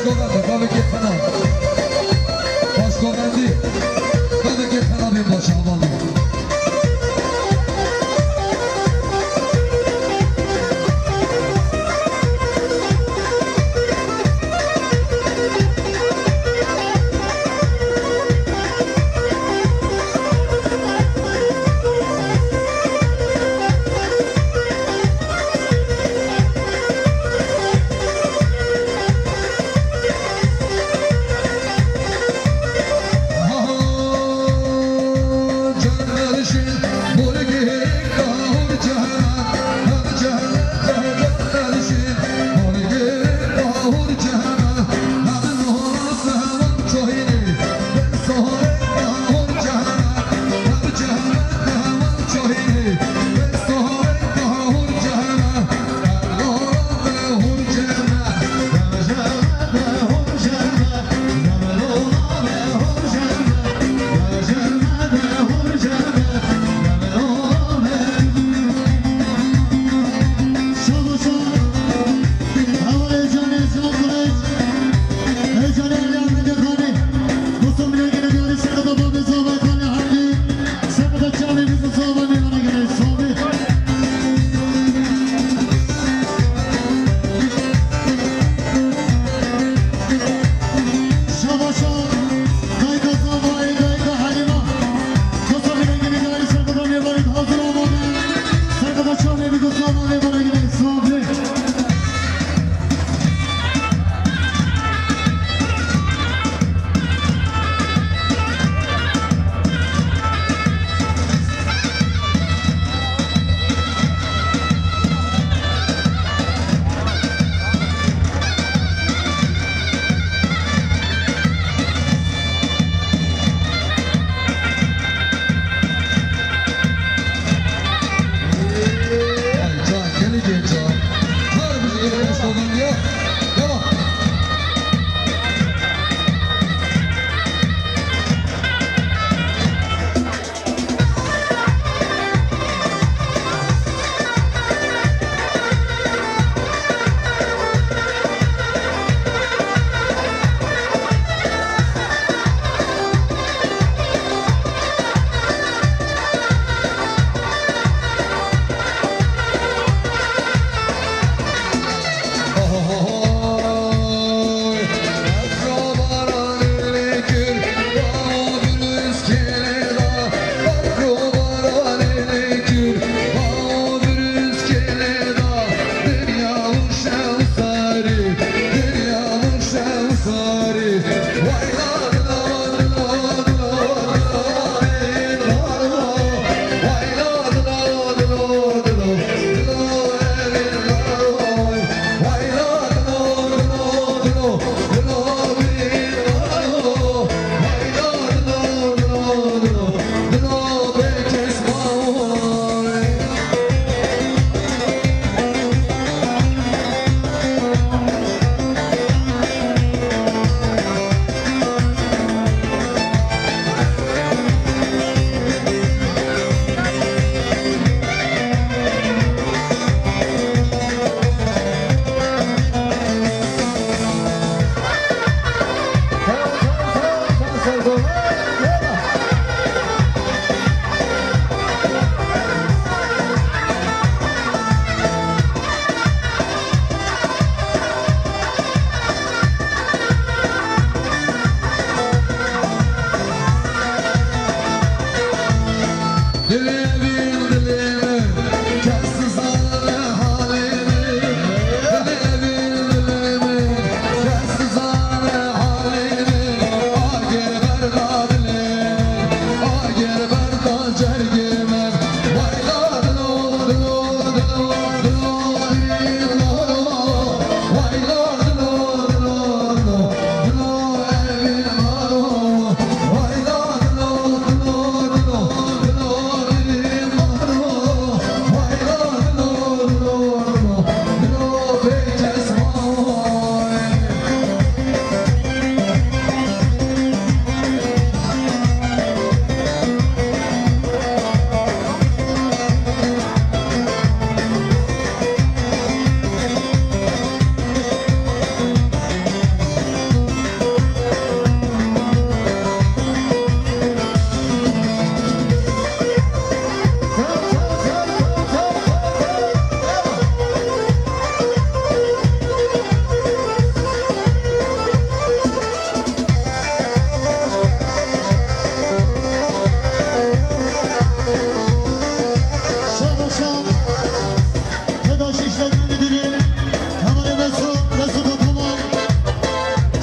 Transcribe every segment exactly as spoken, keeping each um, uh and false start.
Gavekê tena. Başkovendî. Gavekê tena bên baş, hevalno.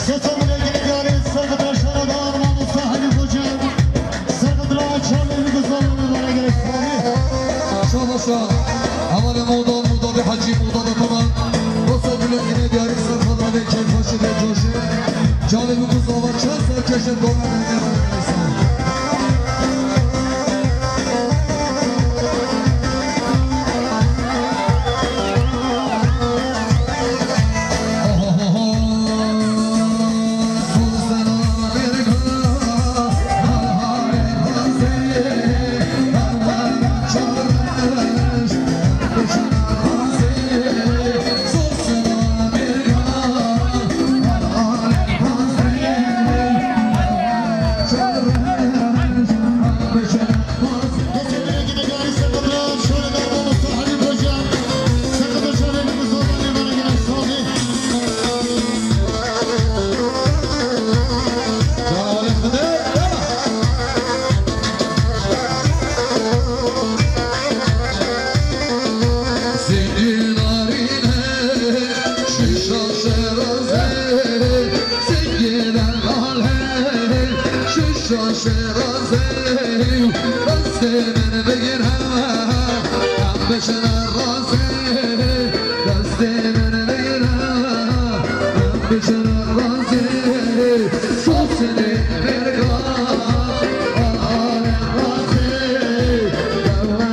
Sesomile gine diyarê serqitra şara da arman û sahibî koçan. Serqitra çavê bi guzalê bana gerek sahi. Şabaşa. Hevalê moda, moda de hacî, moda de tamam. Sesomile gine diyarê serqitra ve keyfaşi ve coşe. Çavê bi guzalê çar serkeşe dolar. Şişa şerazê, destê min bigire, em biçine razê. Destê min bigire, em biçine razê. Sosê mêrga, are razê. Dewer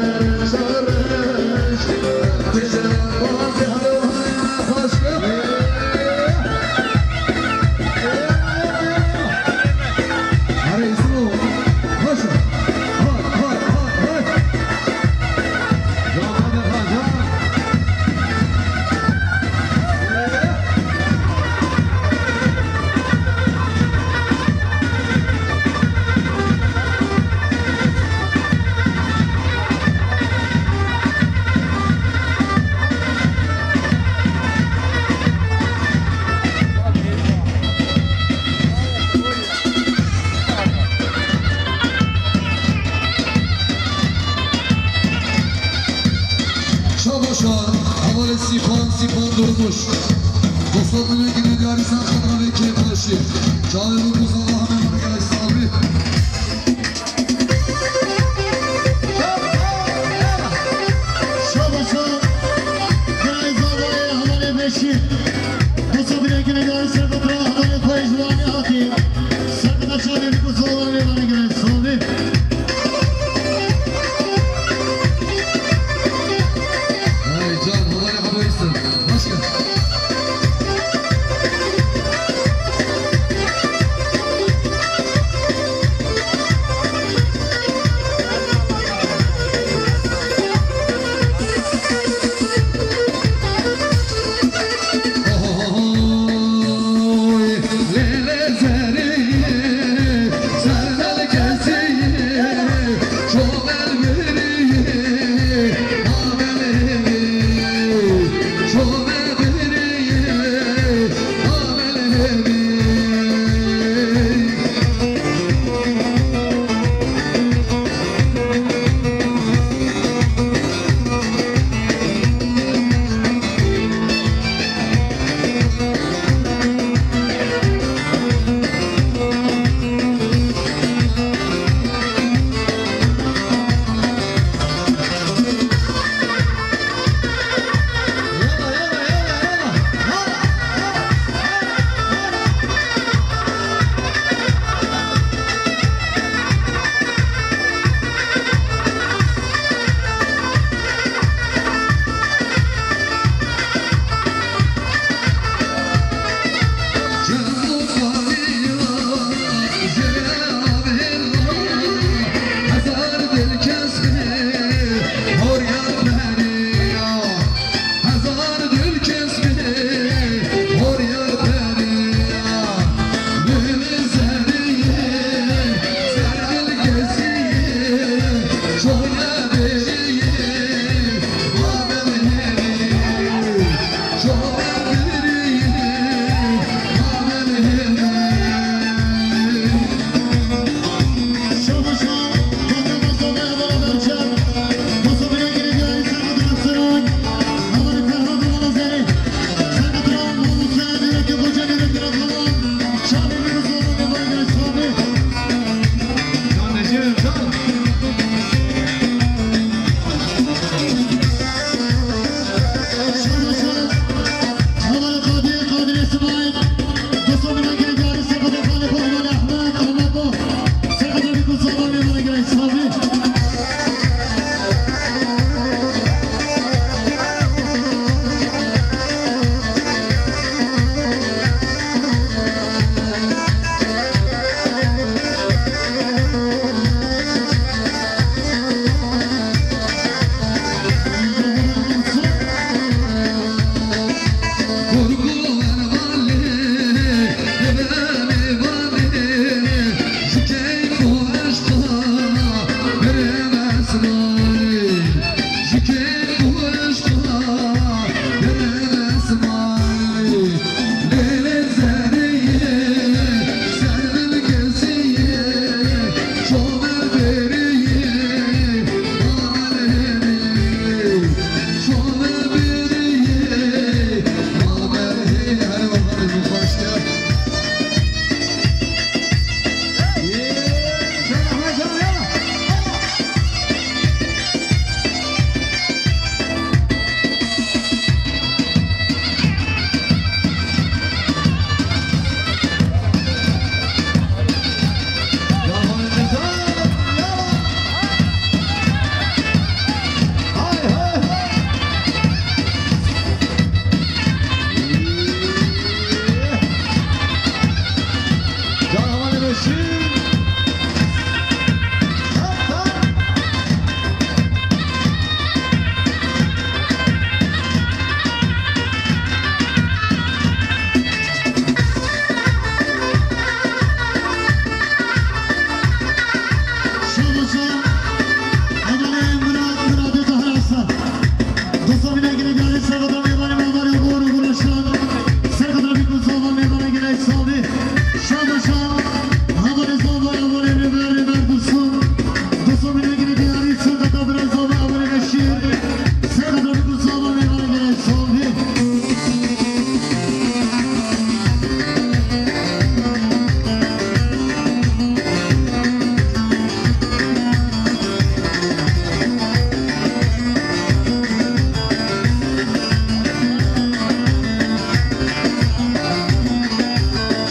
şerş, em biçine razê. Halo, halo, xweş be. Şabaşa, hevalê Sîpan, Sîpan Durmuş. Dostlar, milletine gari sen kadra ve keyfaşi. Çağrı bu kız Allah'ın emri gel sahibi. Şabaşa, gel zavallı hevalê beşi. Dostlar, milletine gari sen kadra hevalê faiz var ya ki. Sen kadar çağrı bu kız Allah'ın emri gel sahibi. Hey can, hevalê Abu Yusuf. Hoş geldin.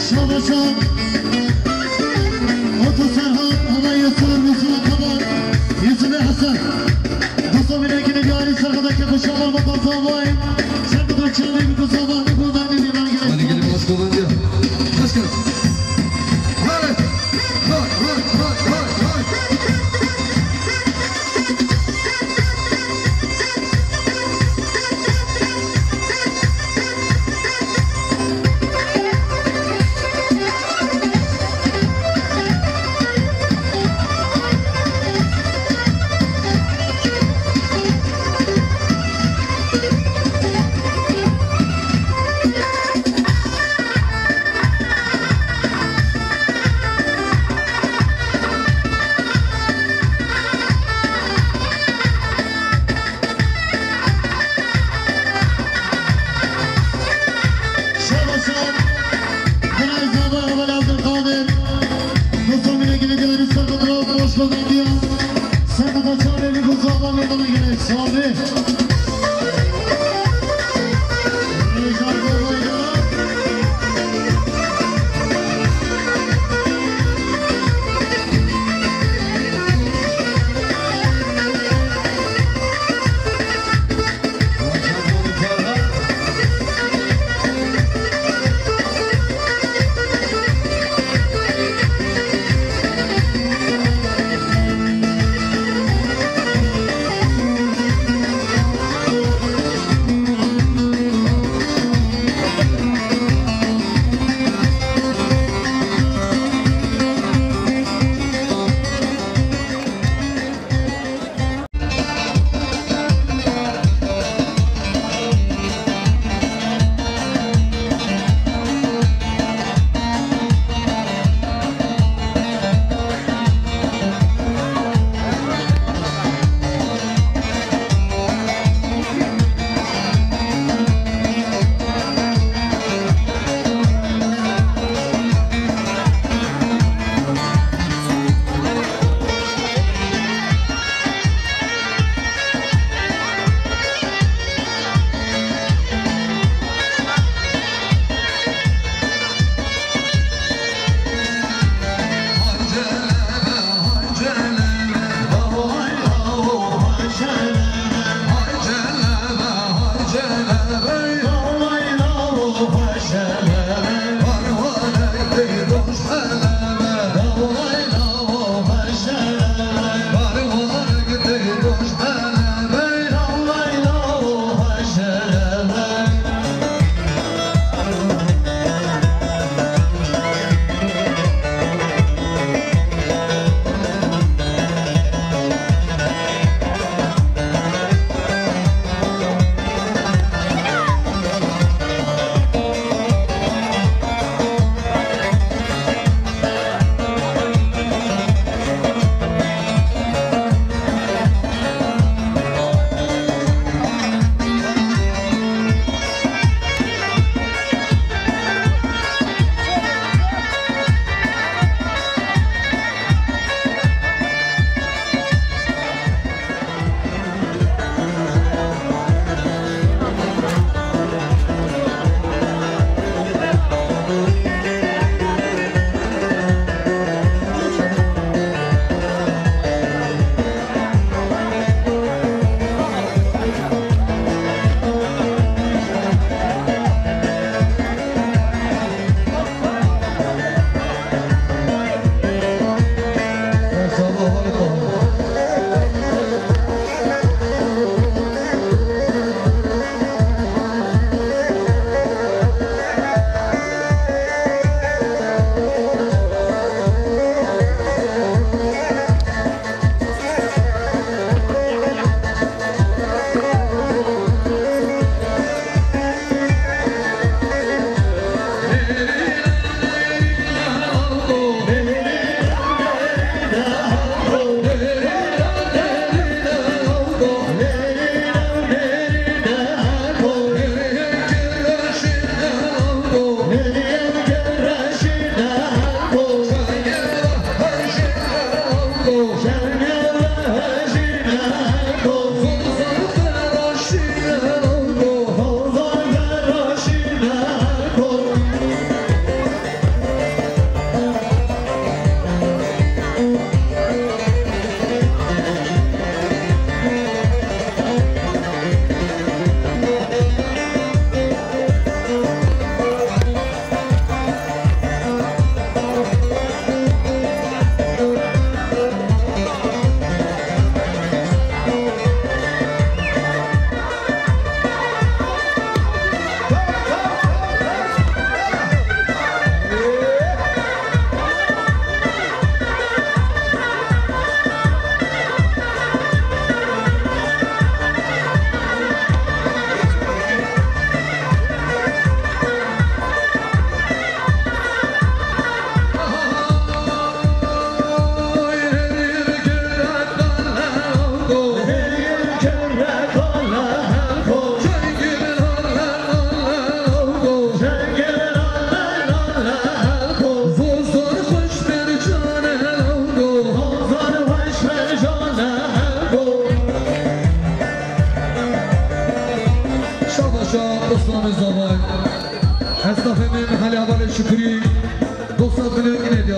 Şabaşa, Oto Serhat, Havayı Sor, Yusuf Kaban, Yusuf Hasan. Dosto bile gidip yarın Serhat'a kefo şabar mı bazı havayı. Sen bu da çağırın bir kız havayı, bu ben de bir ben Hadi gelin, baş kazanacağım. Başkanım. Hadi. Şabaşan, Binay Zaba, Heval Abdülkadir. Dostum, yine gideceğiz, Serkan Rauf, hoş geldin diyor. Serkan Açar, Elif Uzaba, meydana gerek. Sağ olun.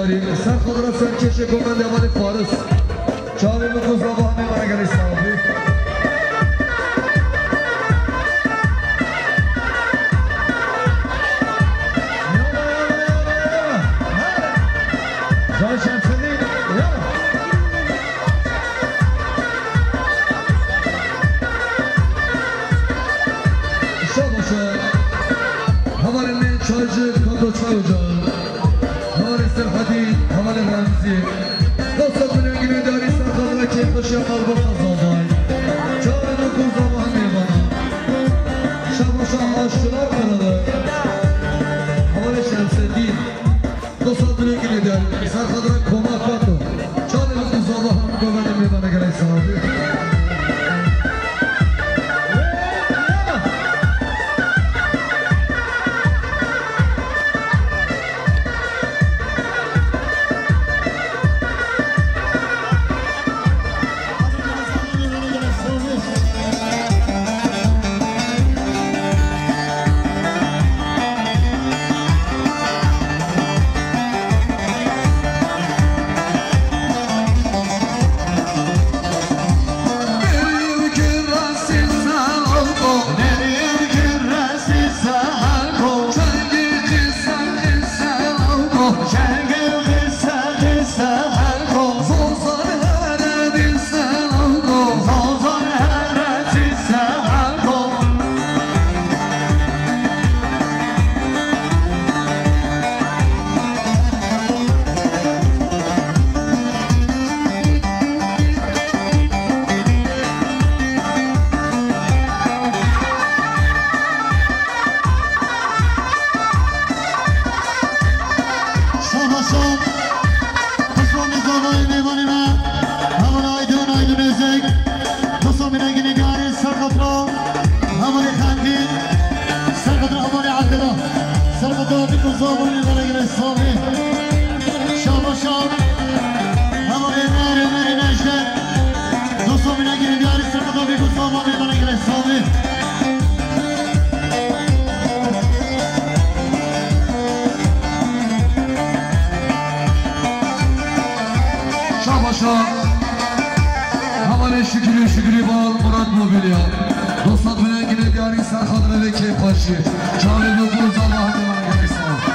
Ser xwe dira serkêşê komendê hevalê Faris. Çavê min ku zava hemê me re gelê sawbî. Yala, yala, yala, yala. Her. Can Şemsedîn, yala. Şabaş e. Hevalê me Çaycı Kato Çay Ocağı. Hevalê Serhedî, hevalê Remzî. Dosta bilengînê diyarî ser xwe dira kêfxweşiya malbata zavay. Çavê min ku zava hemê vana. Şabaşa Aşçılar Kralı. Hevalê Şemsedîn. Dosta bilengînê diyarî ser xwe dira koma Kato. Çavê min ku zava hemê govendê mêvanê gelek sawbî. Şabaşan, pismamê zavayê mêvanê me, hevalê Aydın, Aydın Özek, pismamê rengînê diyarê ser xwe dira, hevalê Xendî, ser xwe dira hevalê Abdullah, ser xwe dira bîk û zavanê me re gelek sawbî. Şabaşan, hevalê Nerê, Nerê Necdet, pismamê rengînê diyarê ser xwe dira bîk û zavanê me re gelek sawbî. Şabaşa. Hevalê Şükrü, Şükrü Bal, Murat Mobilya. Dosta bilengînê diyarî ser xwe dira vê kêfxweşî. Çavê min ku zava hemê me re gelek sawbî.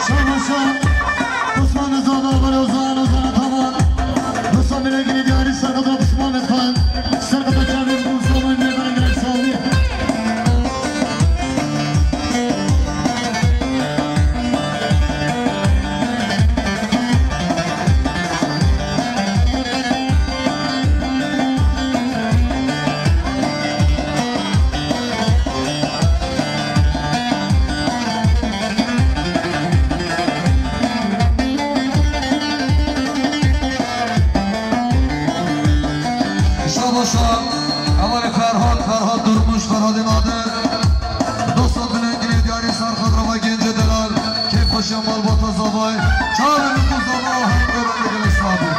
Şabaşa, Osman Rıza Barbar, Ozan, Ozan Ataman. Dosta bilengînê diyarî ser xwe dira pismamê xwe. Ser xwe dira çavê min ku zava hemê me re gelek sawbî. Şabaşa, hevalê Ferhat, Ferhat Durmuş, Ferhatê Nadir. Dosta bilengînê diyarî ser xwe dira va gencê delal. Kêfxweşiya malbata zavay. Çavê min ku zava hemê me re gelek sawbî.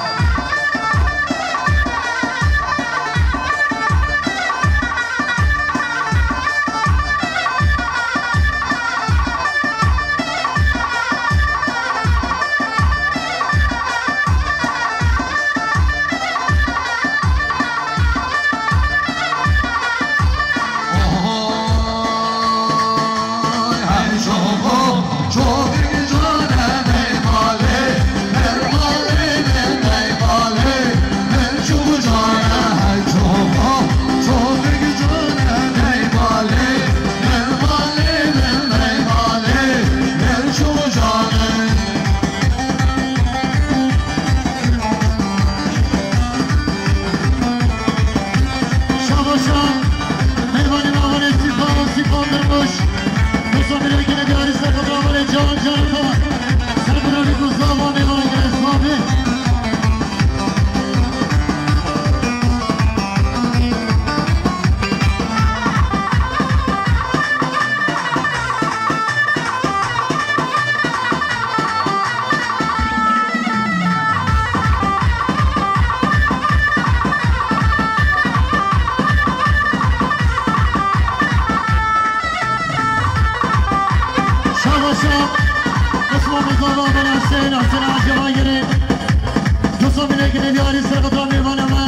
Serqetra mêvanê me,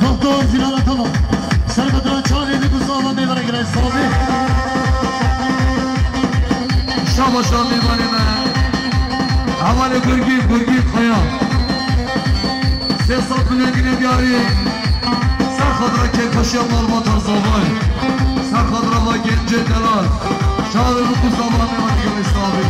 Doktor Zîlan Ataman. Serqetra çavê dî ku sava mêvanê girê savê. Şabaşa mêvanê me. Hevalê Gurgî, Gurgî Kaya. Sê sed milyon gine diyarî. Serqetra kêfxweşiya malbata zavayê. Serqetra va gencê delal. Çavê ku sava mêvanê girê savê.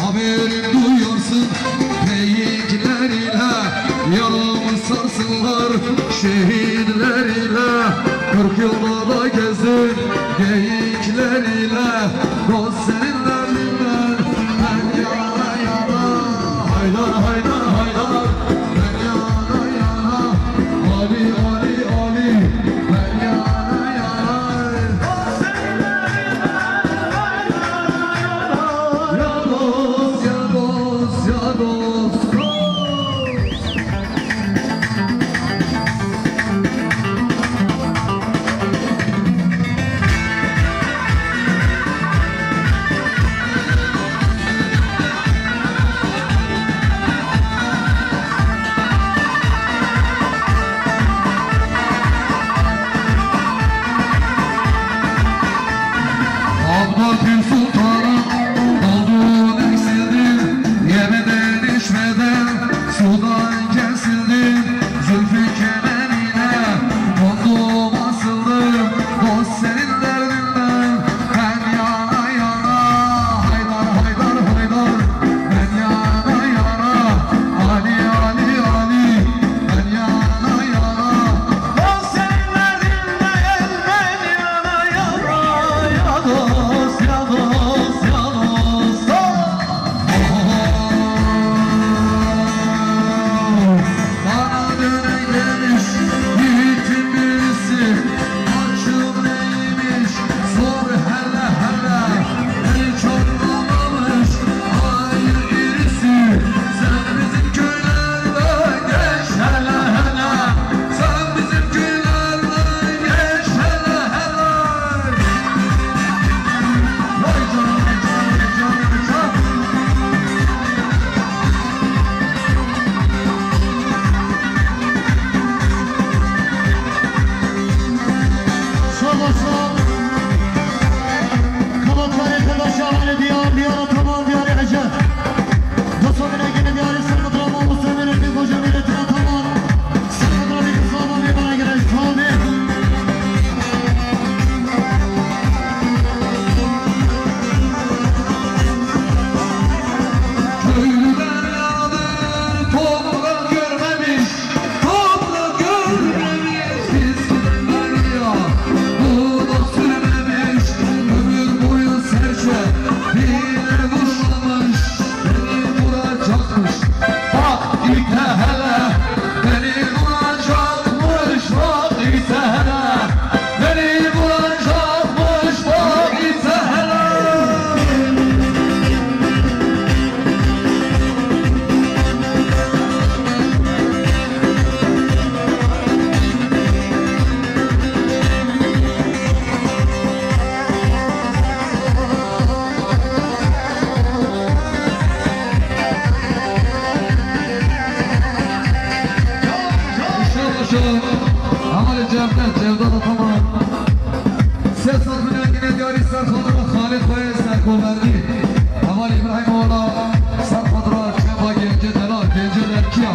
Haberim duyarsın geyikler ile, yarım sarsınlar şehitler ile. Kırk yılda da gezdim geyikler ile, dost senin derdinden ben yana yana. Haydar, haydar, haydar, ben yana yana. Ali, Ali, Ali, ben yana yana. Ya dost, ya dost, ya dost. Abdülkadir Sultan'ın olduğu eksildi, yemeden içmeden sudan kesildi. Zülfü kemenine kondum asıldım, dost senin derdinden ben yana yana. Haydar, haydar, haydar, ben yana yana. Ali, Ali, Ali, ben yana yana. Dost senin derdinden ben yana yana. Ya dost, ya dost, ya dost. Bana dönek demiş yiğitin birisi. Açım neymiş, sor hele hele. Hiç anlamamış hayır irisi. Sen bizim köylerden geç hele hele. Sen bizim köylerden geç hele hele. Vay canına, vay canına, vay canına, vay canına. Sağ ol, sağ ol. Kalatay arkadaşlar, hani diyar, diyar Ataman, diyar Ece. Dostum, yine diyar İstanbul, Mustafa, yine bir koca milleti Ataman. Köylü deryadır, toprak görmemiş, toprak görmemiş. Eskiden derya, bu da sürmemiş, ömür boyu serçe bile vurmamış. Beni vuracakmış, bak ite hele. Beni vuracakmış, bak ite hele. Beni vuracakmış, bak ite hele. Maşallah, maşallah. Hevalê Cevdet, Cevdet Ataman. Sê sed milyon yine diyarî Serxan re, Xalid Xweyê Serxovendî. Hevalê Îbrahîm Ola, Serxan re, Çeba Gencê Delal, Gencê Derkiya.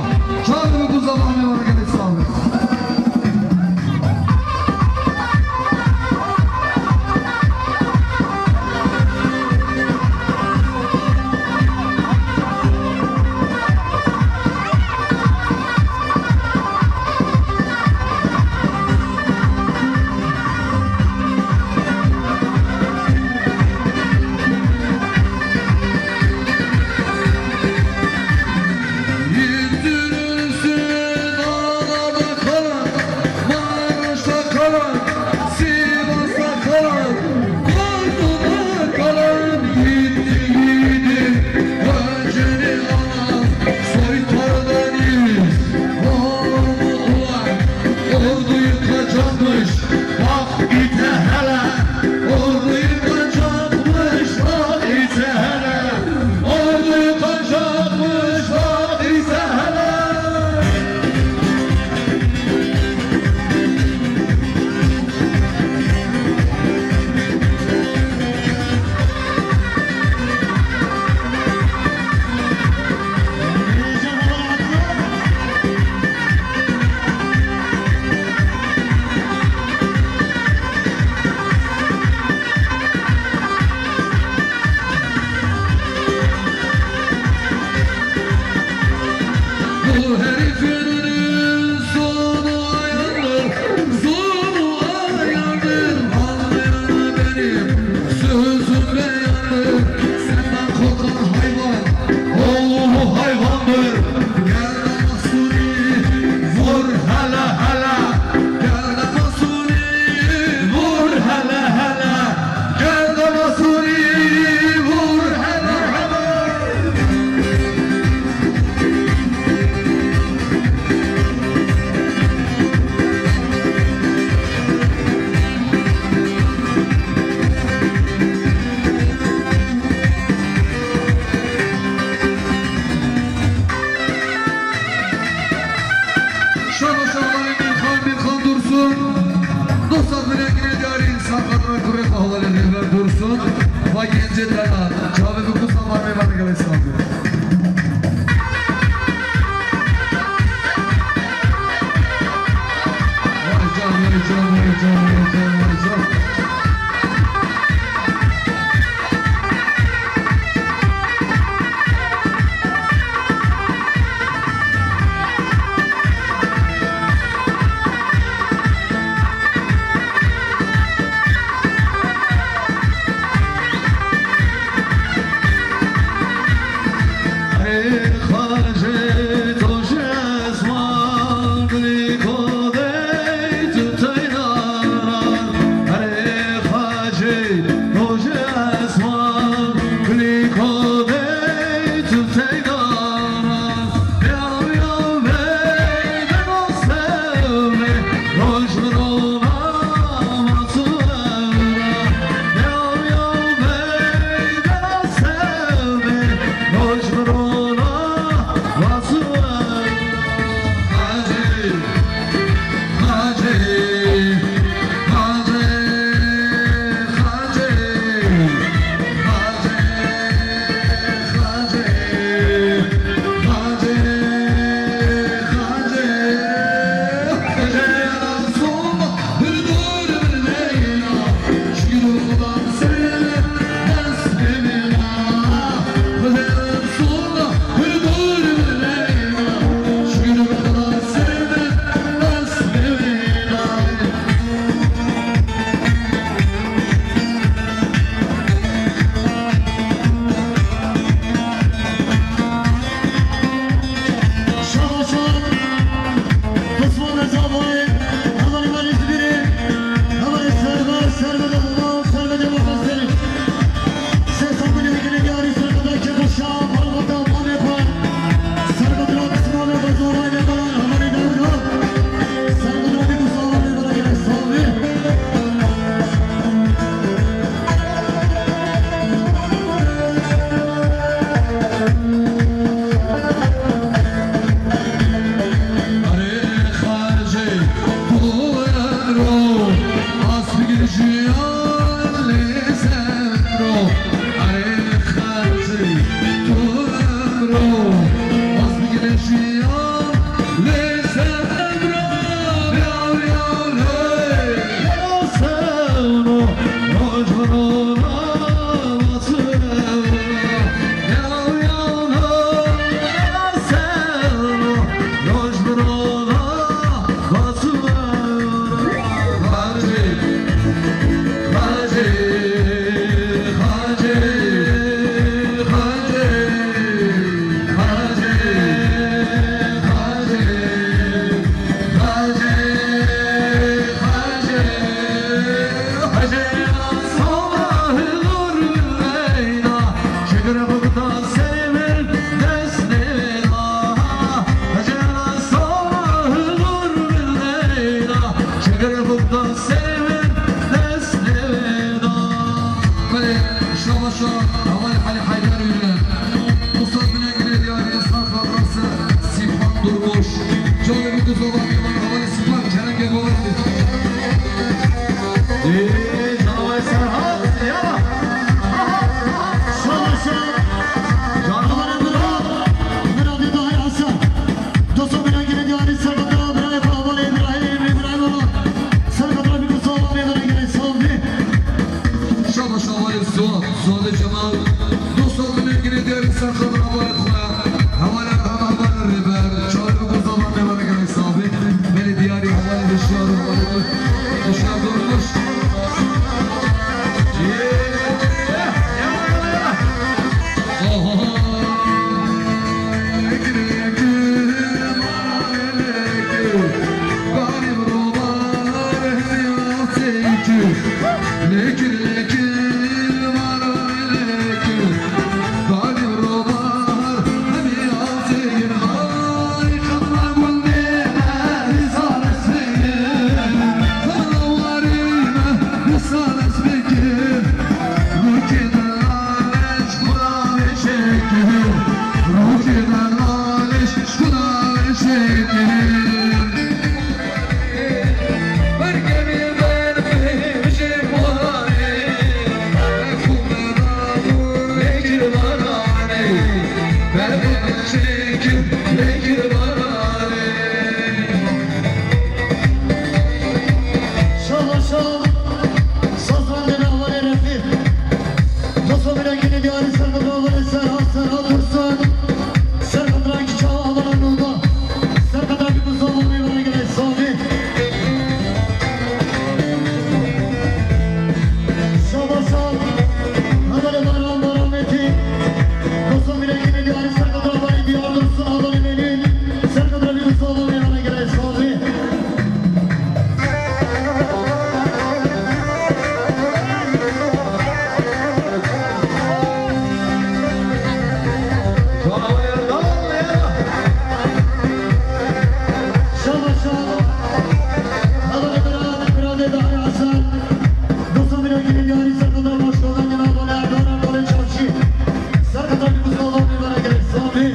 Çar bi ku zaman ne var gelip sağlık. Jiyan lê semro, erê xercî tu emro, ez bigire jiyan lê semro, yaw, yaw, lê, yaw, semro, roj, roj, roj, yaw, yaw, lê semro, roj, roj, roj, Belê, şabaşa, hevalê Halî Heyder wî ne. Ustad Binegirê diyarî ser xatirasa Sîpan Durmuş. Canê min duzova mêvan hevalê Sîpan, kerem gel baba. Ê, canavar Serhat, yala. Şabaşa. Canavar Mirat, Mirat Dahir Hasan. Dosto Binegirê diyarî ser xatira birayê xwe hevalê Îbrahîm, Îbrahîm Ola. Ser xatira bî ku sava mêvanê gelê sav bî. Şaba şabalê Suat, Suatê Cemal. Dosto Binegirê diyarî ser xatira hevalê xwe. Hevalê Erhan, hevalê Rêber. Çavê bî ku sava mêvanê gelê sav bî. Belê diyarî hevalê Hişyar, hevalê Hişyar Durmuş. Şabaşa, sazan dene hevalê Refîq. Dosto Binegirê diyarî ser xatira hevalê Serhat, Serhat Dursun. Ser xatira kiça hevala Nûda. Ser xatira bî ku sava mêvanê gelê sav bî. Şabaşa, hevalê Baran, Baran Metin. Dosto Binegirê diyarî ser xatira hevalê Diyar Dursun, hevalê Melîl. Ser xatira bî ku sava mêvanê gelê sav bî. Şaba şaba. Hevalê Mirat, Miratê Dahir Hasan. Dosto Binegirê diyarî ser xatira başkodan, hevalê Erdogan, hevalê Çavşî. Ser xatira bî ku sava mêvanê gelê sav bî.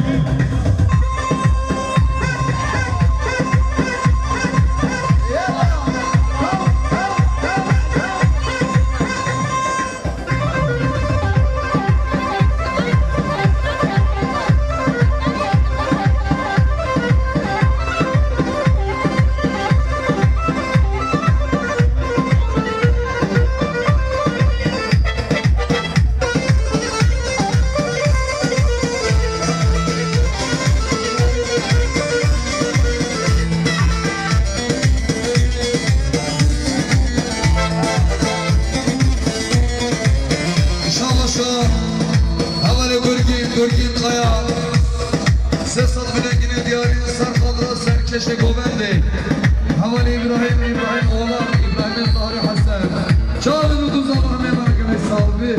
Şabaşa, hevalê Gurgîn, Gurgîn Kaya. Sê sed Binegirê diyarî ser xatira serkeşê govendê. Hevalê Îbrahîm, Îbrahîm Oğlan, Îbrahîm Tahirê Hesen. Çavê min duzova mêvanê gelê sav bî.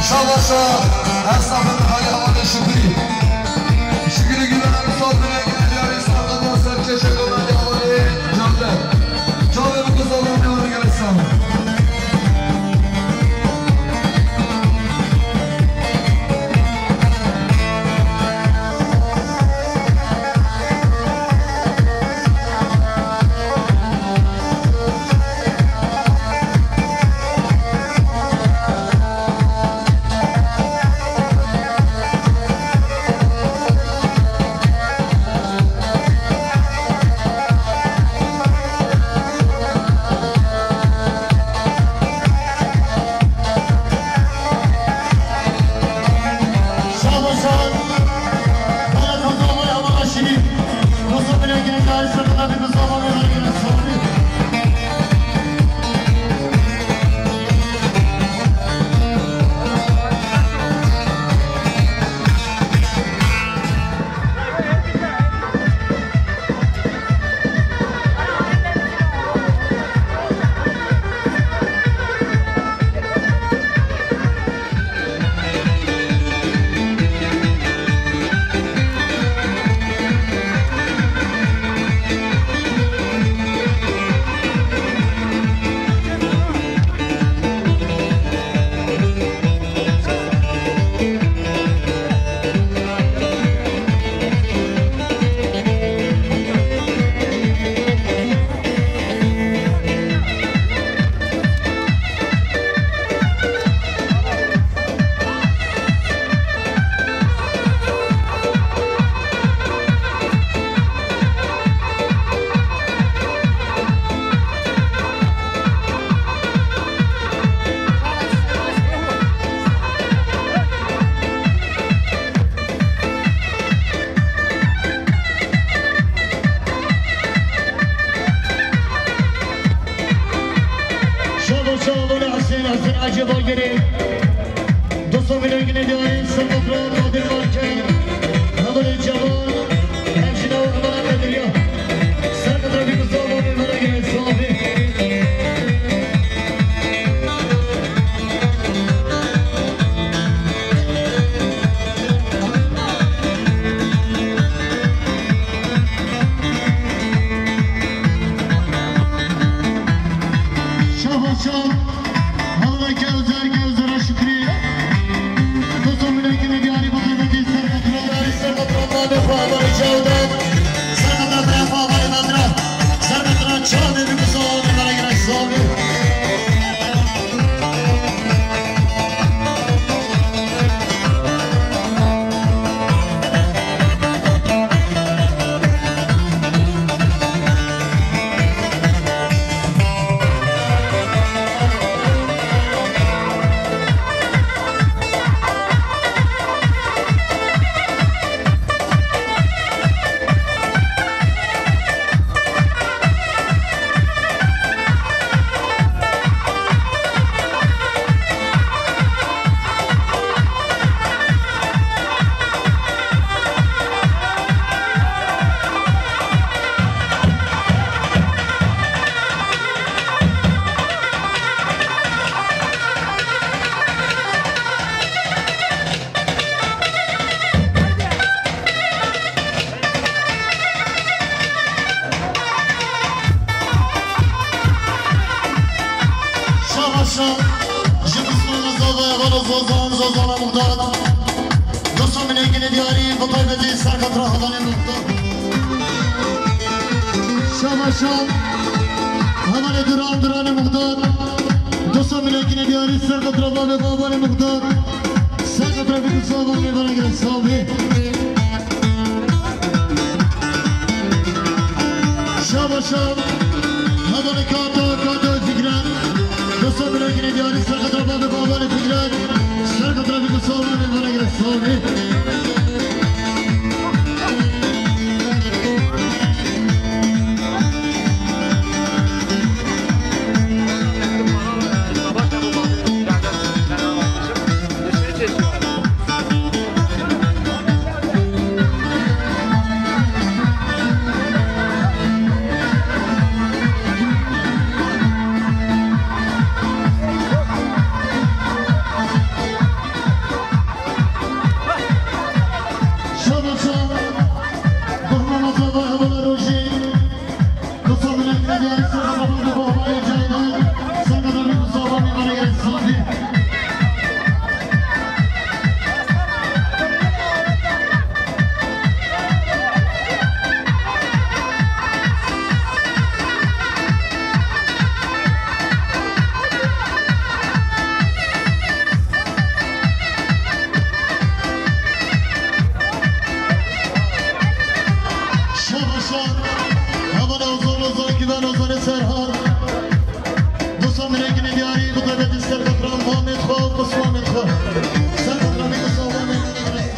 Şabaşa, her safın hali havada şükür. Şükür güvenen misafire, güvenen misafire, serçe şakamlar yavru, canlar. Canlarım kızlarım, ne olur gelirsen. Cevagirê, dosta mînegînê diyarî, serkefra Nadir Marke, hevalê Cevan, ev jî nava hevana Bedriya. Serkefra Bîkusa Bavê Merege Savê. Şabaşan, Hevleke Özer, Gevzera Şükrî. Dosta mînegînê diyarî, bi qîmetî serkefra, diyarî serkefra, navê xwe hevalê Cewdet. Serkefra, birê xwe hevalê Bedra. Serkefra, çavê Bîkusa Bavê Merege Savê. Şabaşa ji Bismillah Zava, hevala Zozan, Zozana Muxtar. Dosta mînegînê diyarî, bi taybetî serkefra hevalê Muxtar. Şabaşa hevalê Duran, Duranê Muxtar. Dosta mînegînê diyarî, serkefra bavê, babanê Muxtar. Serkefra Bîkusa Bavê Merege Savê. Şabaşa hevalê Kato, Kato Fikret. Dosta mînegînê diyarî, serkefra bavê, babanê Fikret. Serkefra Bîkusa Bavê Merege Savê. Şabaşa, Bahmana Zava, hevala Rojî. Şer şer. Heval Ozan, Ozan Güven, Ozanê Serhat. Dosta mînegînê diyarî, bi taybetî serkefra mamê xwe û pismamê xwe. Serkefra Bîkusa Bavê Merege.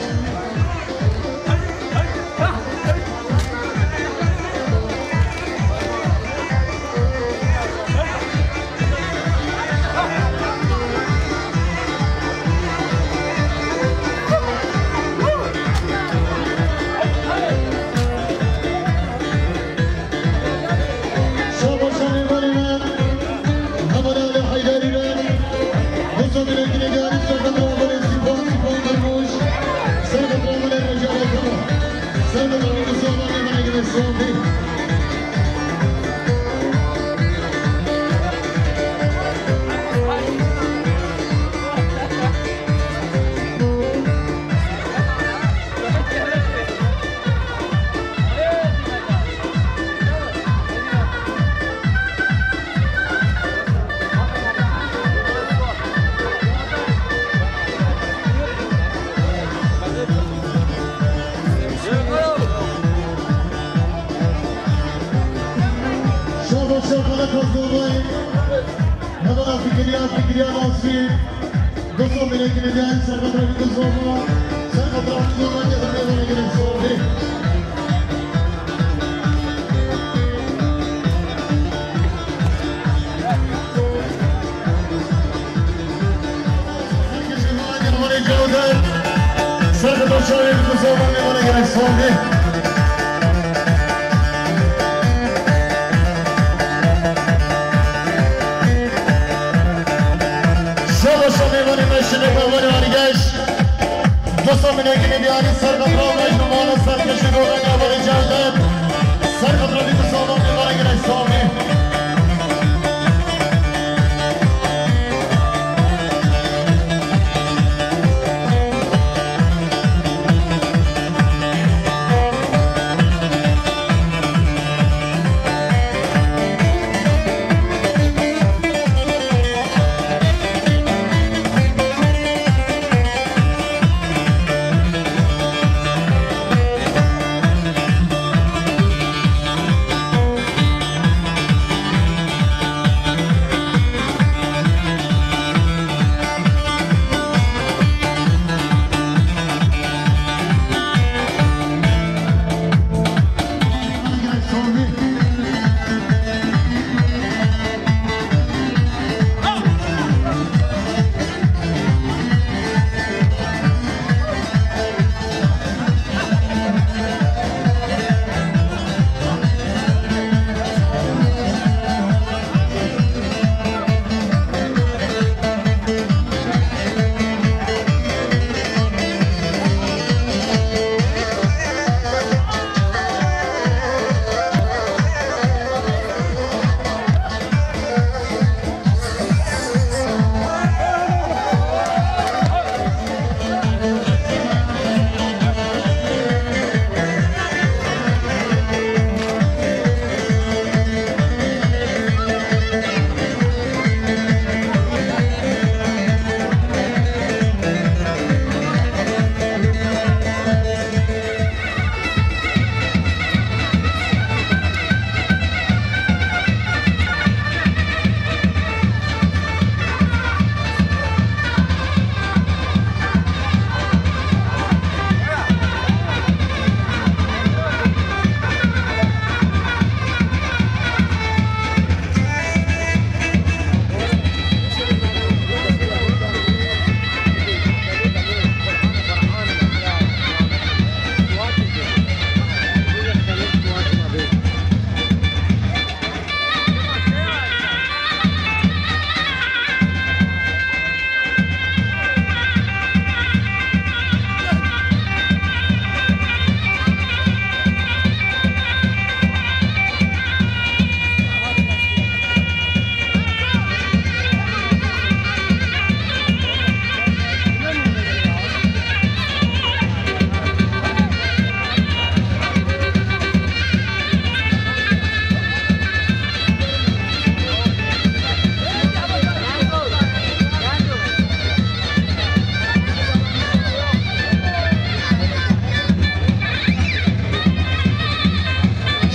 Şabaşanê berî me, hevalê Heyderî re, dosta mînegînê diyarî, serkefra hevalê Sîpan, Sîpan Durmuş, serkefra hevalê Reca Kara. Serkefra Bîkusa Bavê Merege Savê. Şabaş, şabaş, Kazanay. Hevala Fikriya, Fikriya Nasrî. Dosta mînegînê diyarî, serkefra Bîkusa Bavê. Serkefra Bîkusa Bavê. Şahin Kuzova mêvana gerek son bir. Şaba şa mêvanê me şine kavane argeş. Dosta min ekine diyari ser katra mecnumana ser keşi govene vare cevdet. Ser katra bir Kuzova mêvana gerek son bir.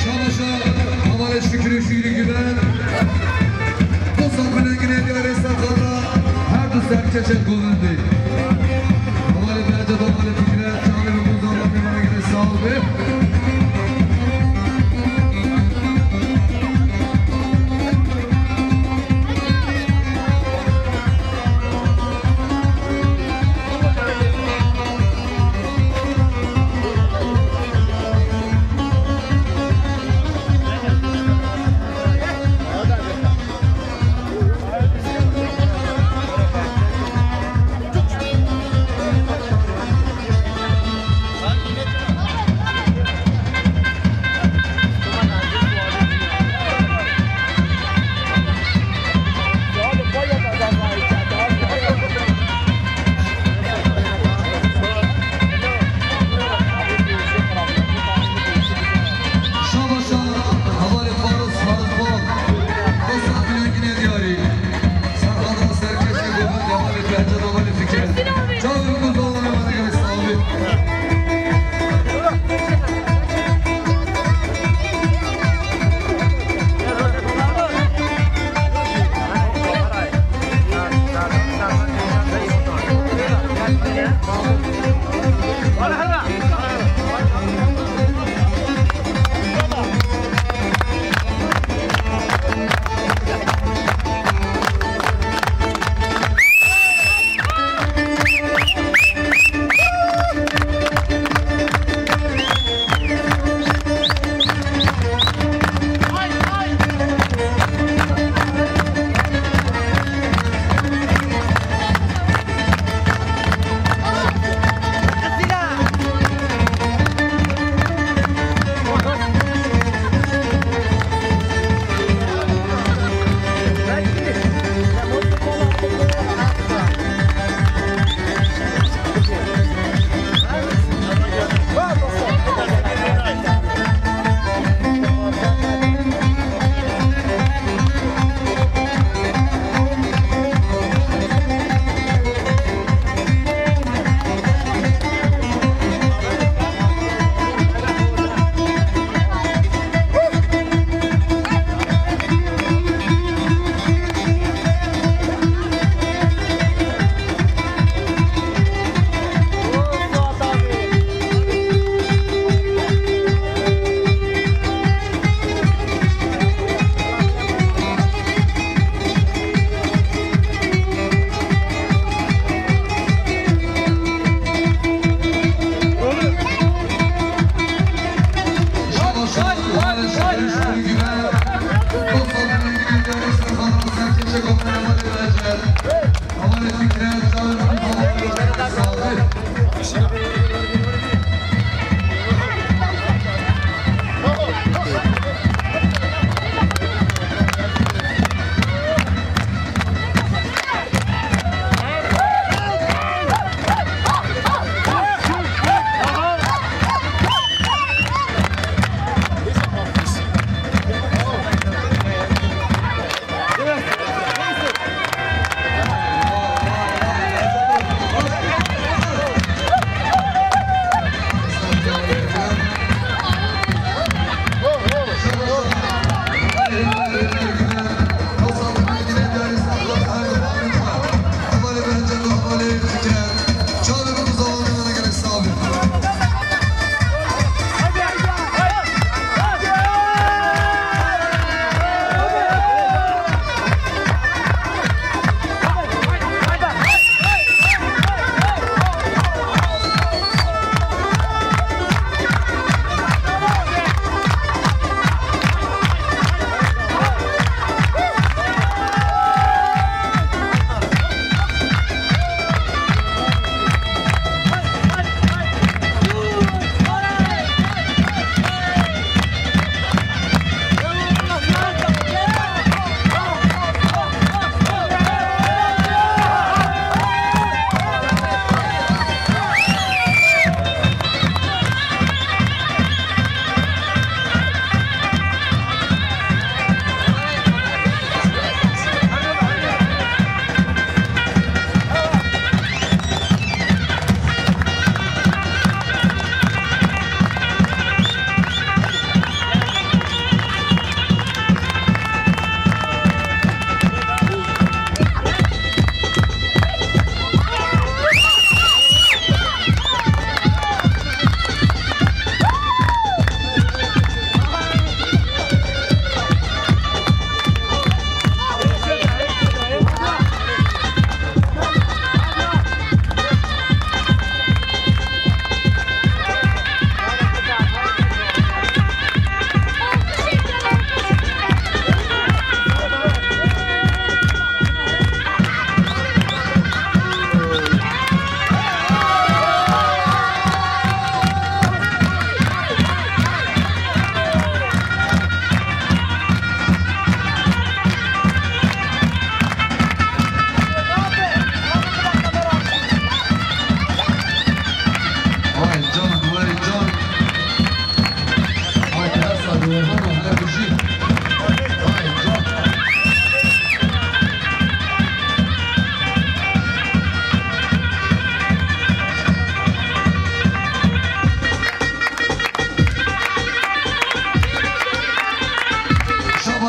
Şabaşa hevalê Şükrü Şîrî Güven. Dostlar, bilengine diyarê serkata her du serkeşe govendê. Hevalê Behcet, hevalê Fikret, çavê min bozan, Rabbî bana gerek sağ ol be. Şabaşa hevalê Faris, Faris Bal. Dostlar, bilengine diyarî. Serhada serkeşê govend, hevalê Behcet, hevalê Fikret. Çavê min ku zalane me digere sağ olun.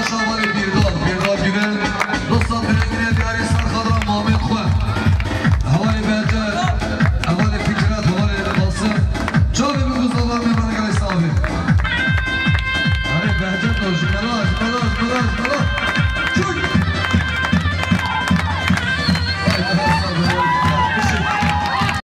Şabanê pîr